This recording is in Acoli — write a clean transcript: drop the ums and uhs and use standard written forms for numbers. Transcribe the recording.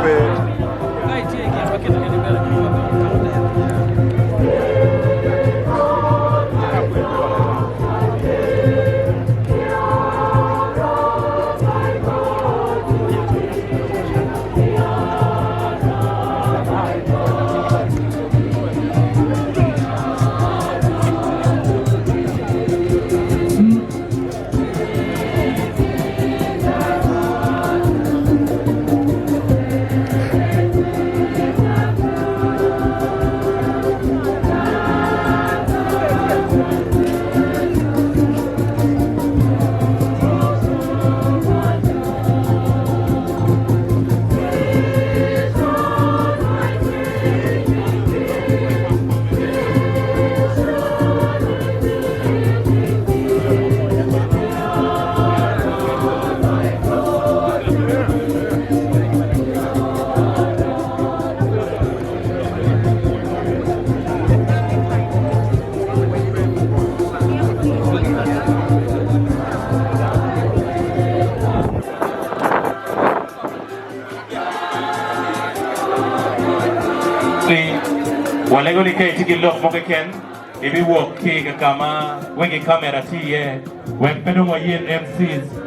pe. Walego ni ka itye ki lok mo keken, ibiwok ki i ka ma wegi kamera tye iye wek pe dong wayel MCs.